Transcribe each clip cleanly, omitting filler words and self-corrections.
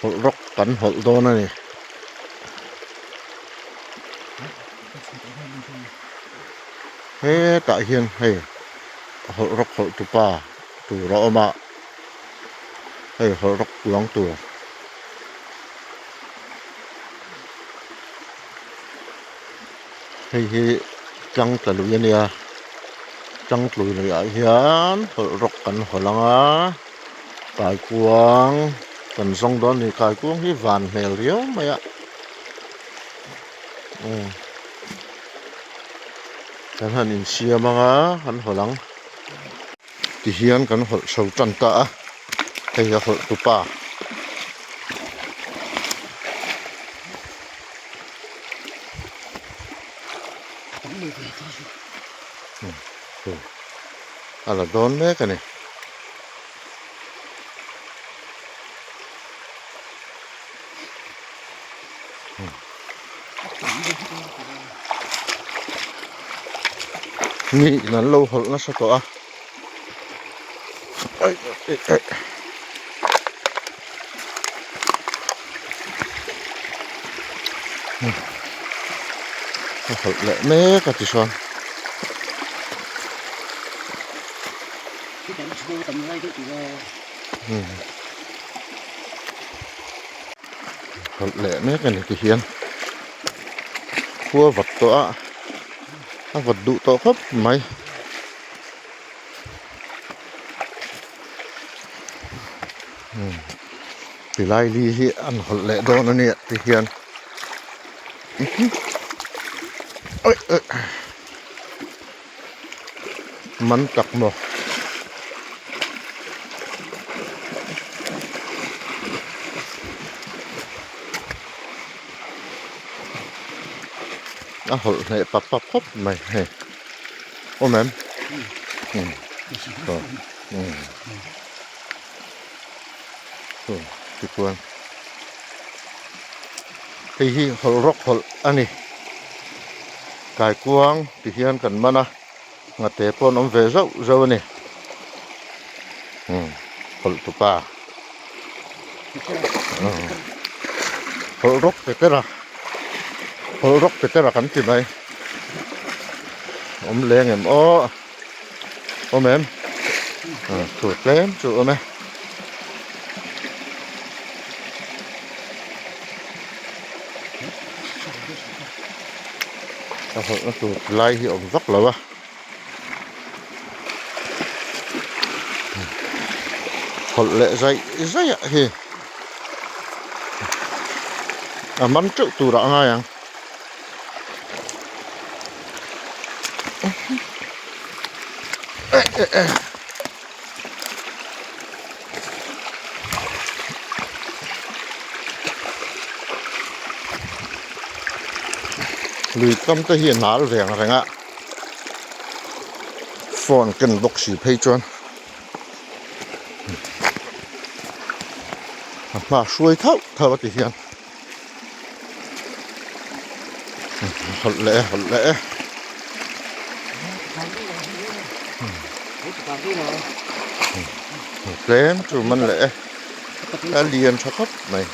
Hawlh rawk kan hawlh dawn a ni. Hetah hian hei hawlh rawk hawlh tu pa tur a awm a, hei hawlh rawk kuang tur. Hei hi tlang tla lui a nia, tlang tla lui ah hian hawlh rawk kan hawlh ang a. Kaikuang kan zawng dawn a ni kaikuang hi van hmel riau mai a umm kan han insiam ang a kan hawlh ang tihian kan hawlh chho tan ta a hei a hawlh tu pa. A la dawn mek a ni. Mi in an lo hawlh nasa tawh a a hawlh leh mek a tichuan. Hawlh leh mek a ni ti hian khua vat tawh a a vat duh tawh khawp mai. Tilai li hi an hawlh leh dawn a nia ti hian Man tak maw? A hawlh hneh pap pap khawp mai hei awm em? Umm umm tichuan hei hi hawlh rawk hawlh a ni. Kaikuang ti hian kan man a, nghate pawh an awm ve zauh zauh a ni. Umm hawlh tupa umm hawlh rawk pe tera hawlh rawk pe tera kan ti mai awm leng em aw awm em thu tlem chu awm e. A hawlhna tur ti lai hi a awm vak lo a hawlh leh zaih zaih ah hi a man teuh tur ah a ngai ang. Lui kam te hi a nal ve ang reng a phone ken bawk si phei chuan a hma hruai thauh thauh a ti hian hawlh leh e hawlh leh e. Tlem chu man leh e a lian tha khawp mai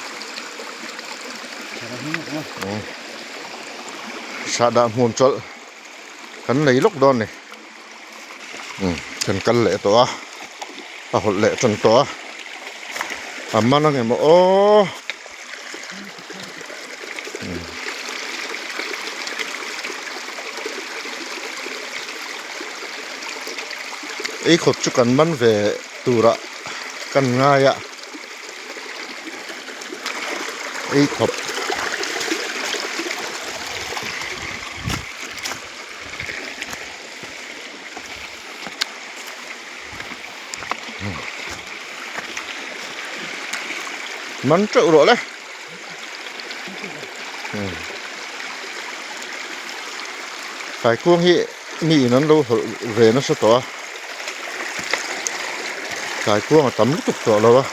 sahdah hmun chawlh kan nei lawk dawn a ni kan kal leh tawh a a hawlh leh tan tawh a a man ang emaw aw. Ei khawp chu kan man ve turah kan ngai a ei khawp. Man teuh rawh le Kaikuang hi mi in an lo hawlh ve nasa tawh a Kaikuang a tam lutuk tawh lo a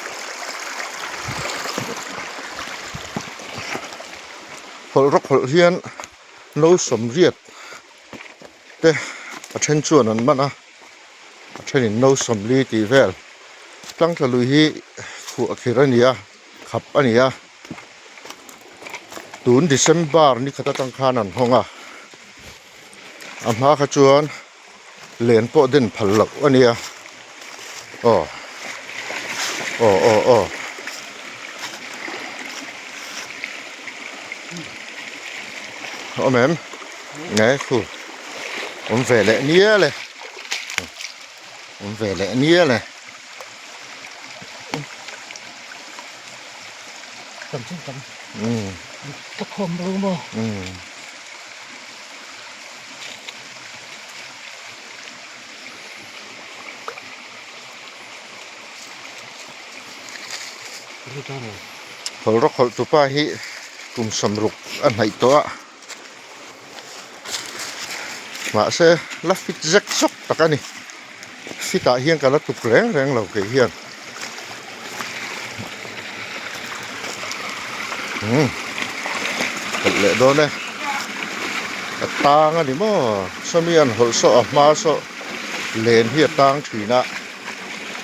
hawlh rawk hawlh hian no sawmriat te a then chuan an man a a thenin no sawmli tih vel tlangtla lui hi khuah khir a ni a. khap a ni a tun December ni khat atang khan an hawng a a hma kha chuan len pawh den phal loh a nia aw aw aw aw. Awm em nge khu awm ve leh nial e awm ve leh nial e. Tam chu tam ka khawm lo maw. Hawlh rawk hawlh tupa hi kum sawmruk a hnaih tawh a mahse la fit zek zawk tak a ni fit ah hian ka la tuk reng reng lo kei hian umm hawlh leh dawn e a tang a ni maw sawmi an hawlh saw a hma saw len hi a tang thin a.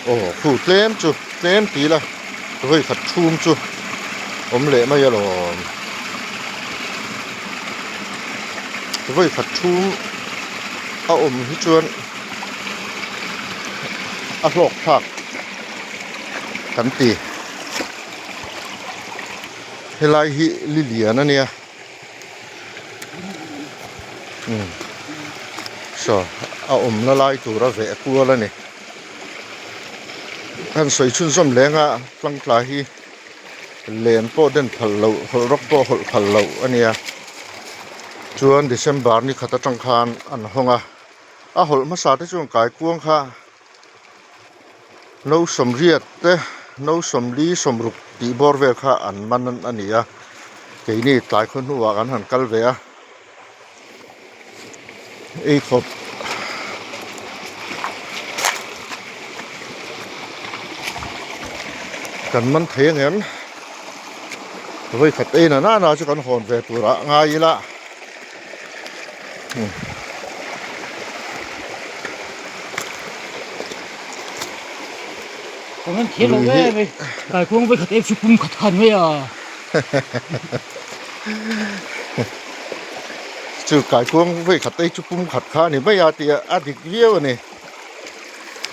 Aw khu tlem chu tlem ti ila vawi khat thum chu awm leh mai alawm vawi khat thum a awm hi chuan a hlawk thlak kan ti helai hi li lian a nia. Umm saw a awmna lai tur a veh kual a ni an sawi chhunzawm leng a tlangtla hi len pawh den phal loh hawlh rawk pawh hawlh phal loh a nia chuan December ni khat atang khan an hawng a a hawlh hmasa te chuan kaikuang kha. No sawmriat te no sawmli sawmruk tih bawr vel kha an man a ni a keini tlai khaw hnuah kan han kal ve a ei khawp kan man thei ang em vawikhat ei na nana chu kan hawn ve turah ngai ila. Chu kaikuang vawi khat ei chu pum khat kha a ni mai a tih a dik viau a ni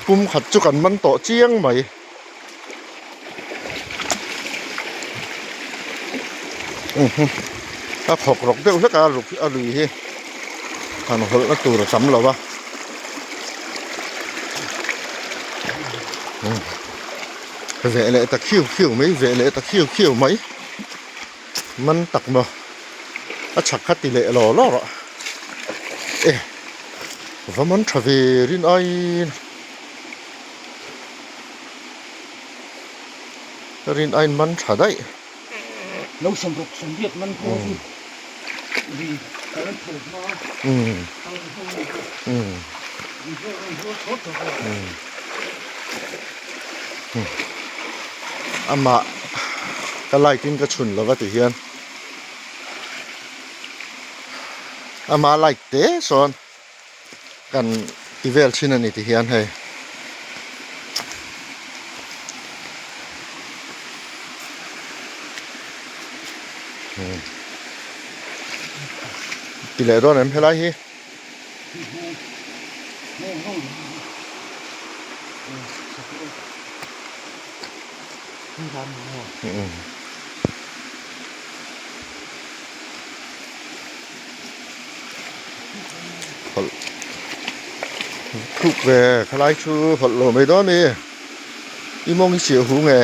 pum khat chu kan man tawh chiang mai. A khawk rawk deuh hlek a a lui hi han hawlh na tur a tam lo a veh leh ta khiu khiu mai veh leh ta khiu khiu mai man tak maw a chhak kha ti leh law law rawh e va man tha ve rin aiin. Ka rin a in man tha daih. Lo sawmruk sawmriat man pawh chu ri kal an phal hma kal an hmang ani bawk. Ri zawk an zuar chawt chawt a. Amah ka light in ka chhun lova ti hian ama light te sawn. Kan ti vel thin a ni ti hian hei. Ti leh dawn em helai hi. Hawlh thuk ve khalai chu hawlh lo mai dawn a ni i mawng hi chhiah hu nge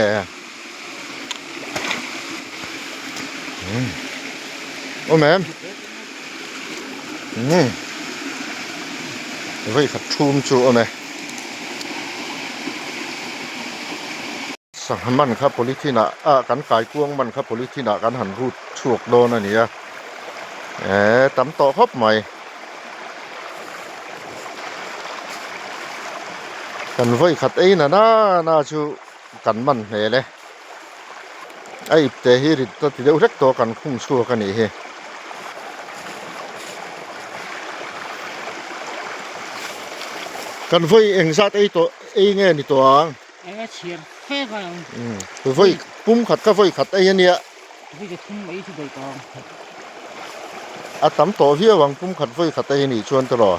umm awm em umm vawi khat thum chu awm e sangha man kha polythene ah ah kan kaikuang man kha polythene ah kan han rut chhuak dawn a ni a. Eee tam tawh khawp mai. Kan vawi khat ei na na chu kan man hmel e. A ip te hi rit ta ti deuh hlek tawh kan khung chhuak a nih hi. Kan vawi engzat ei tawh ei nge ni tawh ang? Eng a chhiar. fe ngai ang. Vawi pum khat kha vawi khat ei a nia. Vawi ka thum mai chu daih tawh ang. A tam tawh viau ang pum khat vawi khat ei a nih chuan tawh.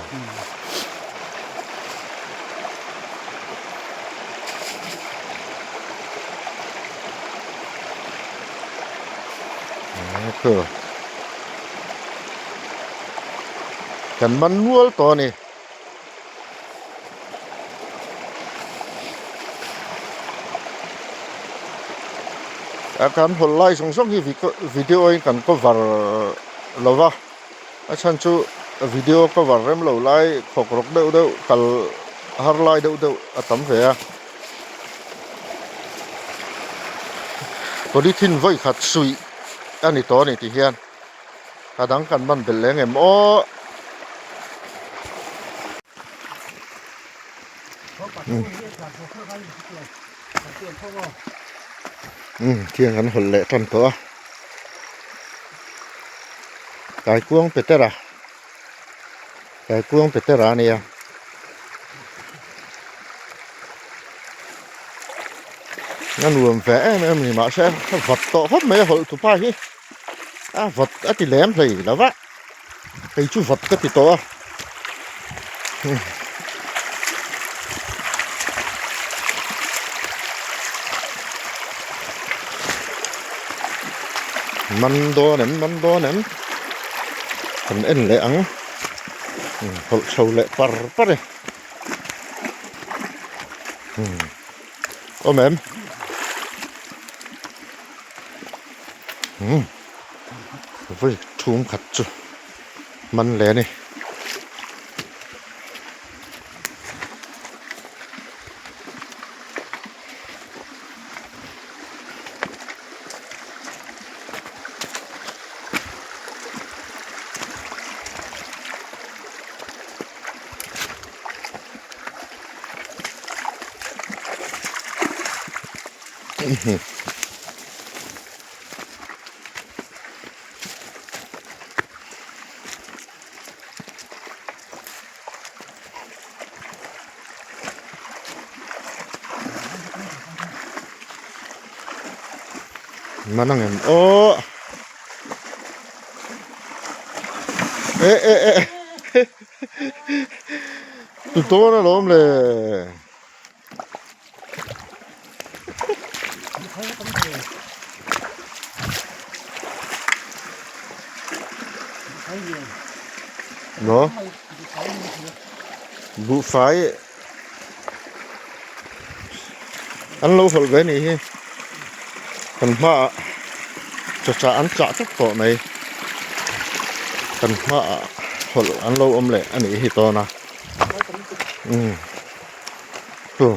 Kan man nual tawh a ni. A kan hawlh lai zawng zawng hi video in kan cover lo va a chhan chu video cover rem lo lai khawk rawk deuh deuh kal har lai deuh deuh a tam ve a polythene vawi khat suih a ni tawh a ni ti hian. A dang kan man belh leng em aw. Umm thiang kan hawlh leh tan tawh a. Kaikuang Petera Kaikuang Petera a nia. A nuam ve em em a ni mahse a vat tawh khawp mai a hawlh tupa hi. A vat a ti lem hlei lo va kei chu vat ka ti tawh a man dawn em man dawn em kan en leh ang hawlh chho leh par par e awm em. Umm vawi thum khat chu man leh a ni. Man ang em aw eh eh eh tu dawn alawm le. Maw buhfai an lo hawlh ve anih hi kan hmaah chawchah an chah tlat tawh mai kan hmaah hawlh an lo awm leh anih hi tawn a umm. Chu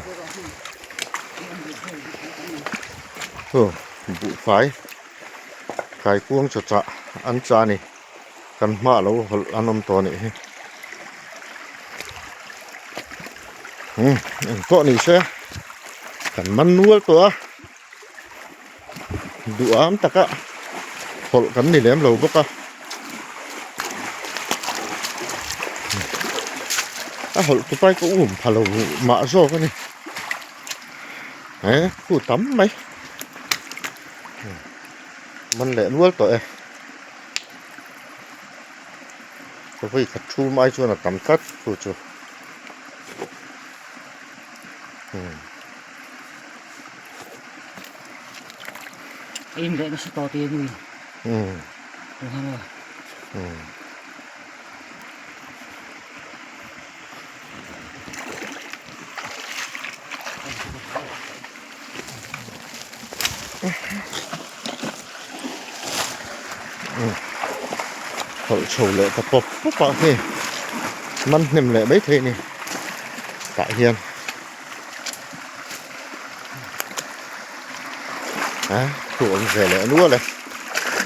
chu buhfai kaikuang chaw chah an chah a ni kan hmaah lo hawlh an awm tawh a nih hi umm engpawh ni se kan man nual tawh a duham taka hawlh kan ni lem lo bawk a a hawlh tu pai ka um pha lo mah zawk a ni he khu tam mai man leh nual tawh e ka vawi khat thu mai chuan a tam tlat khu chu. In leh nasa tawh tih a ni. Hawlh chho leh ta pawp pawp ah hei man hnem leh maithei a ni tah hian a thu awm ve leh nual e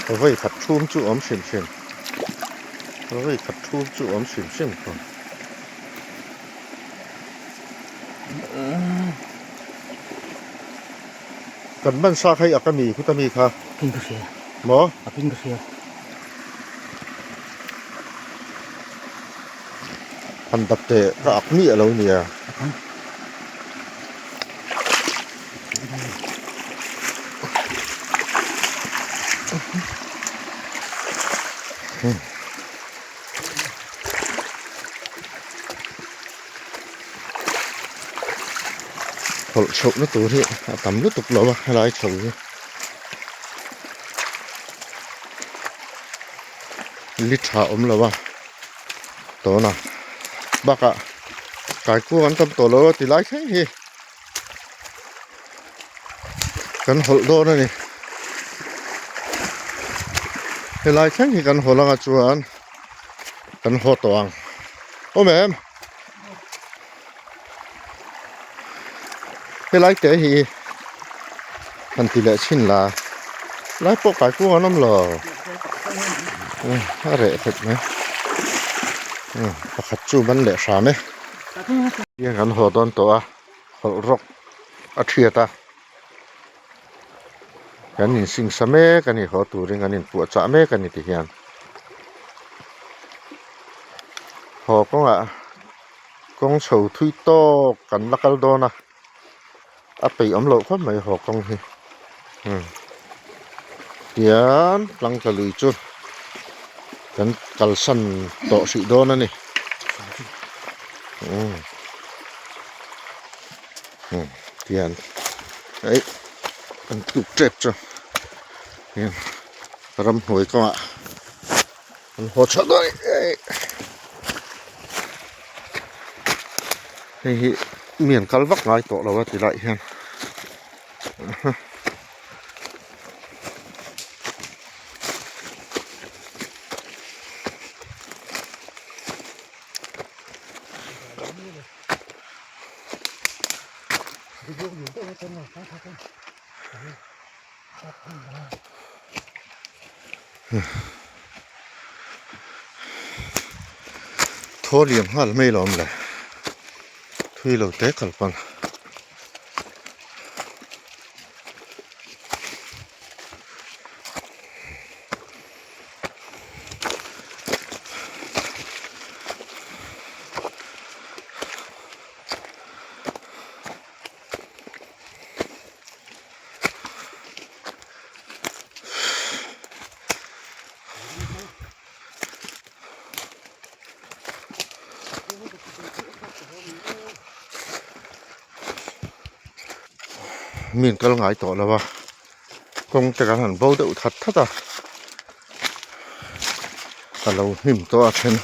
vawi khat thum chu awm hrim hrim vawi khat thum chu awm hrim hrim thung. Kan man sa kha i ak ami khuta mi kha? Akin ka hria. Maw? Akin ka hria. Han dap teh ka ak miah lo nia. Hawlh chhohna tur hi a tam lutuk lo a helai chho hi li tha awm lo a tawna bakah kaikung an tam tawh lo a ti lai thleng hi. Kan hawlh dawn a ni helai thleng hi kan hawlh anga chuan kan haw tawh ang awm em helai te hi han ti leh chhin la lai pawh kai kung an awm lo a reh hret mai pakhat chu ban leh hram e kan haw dawn tawh a. hawlh rawk a thiat a kan insingsa mek a ni haw turin kan inpuah chah mek a ni ti hian haw kawngah kawng chho thui tawk kan la kal dawn a a peih awm loh khawp mai haw kawng hi umm tian tlang tla lui chu kan kalsan tawh hrih dawn a ni umm. Umm tihian eih an tluk tep chu hian ramhnuai kawngah an haw chhuah dawn a ni eih hei hi mi an kal vak ngai tawh lo a ti lai hian. Thaw liam nghal mai lo awm le thui lo te kal pawn. Mi an kal ngai tawh lo a kawng te kan han bo deuh that that a a lo hnim tawh a then.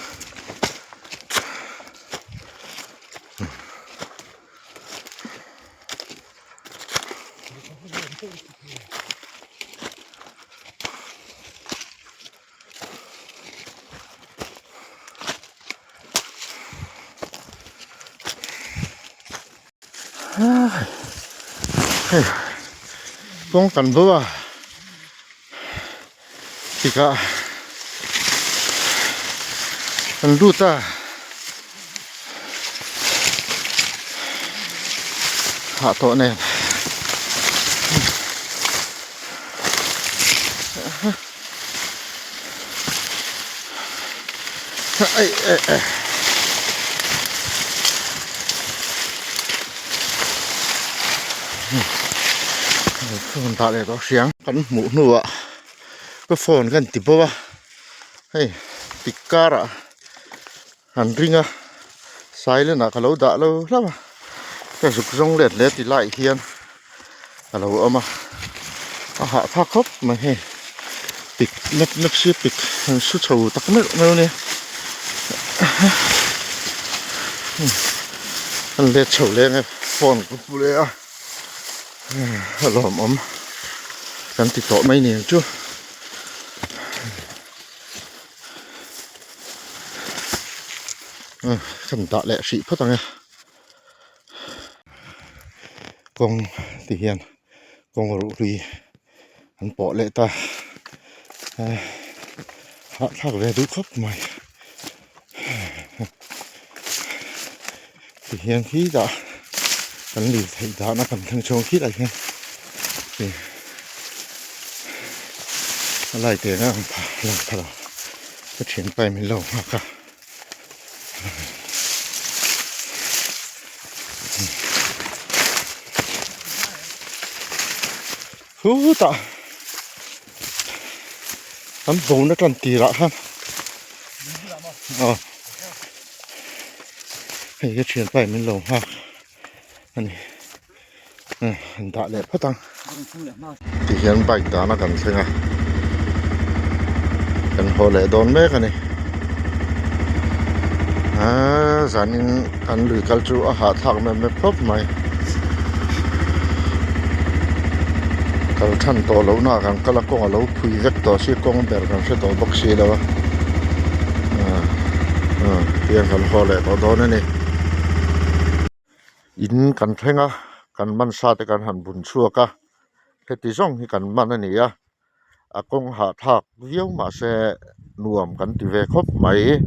Hei kawng kan bo a tikah kan lut a hah tawh nen. Phone dah leh tawh hriang kan hmuh hnuah ka phone ka inti bo a hei tik karah an ring a silent ah ka lo dah lo hlauh a ka zuk zawng let leh ti laiah hian a lo awm a a hahthlak khawp mai hei pik nep nep si pik an su chho tak meuh meuh a nia an let chho leng e phone ka pu leh a a lawmawm kan ti tawh mai nen chu. Kan dah leh hrih phawt ang e kawng ti hian kawng ruh hlui an pawh leh ta hahthlak ve duh khawp mai ti hian khitah kan lirtheih dahna kan thleng chhung khitah hian a lai te ang lang pha lo ka thianpa in min lo nghak a. Hutah. An vona tan tirah khan aw hei ka thianpa in min lo nghak a ni han dah leh phawt ang tihian bike dahna kan thleng a kan haw leh dawn mek a ni aaa zanin kan lui kal chu a hahthlak mep mep khawp mai kal than tawh loh na ah kan kal a kawng a lo phui vek tawh si kawng ber kan hre tawh bawk si lo a aaa aaa tiang kan haw leh tawh dawn a ni. In kan thleng a kan man sa te kan han bun chhuak a heti zawng hi kan man a ni a a kawng hahthlak viau mahse nuam kan ti ve khawp mai.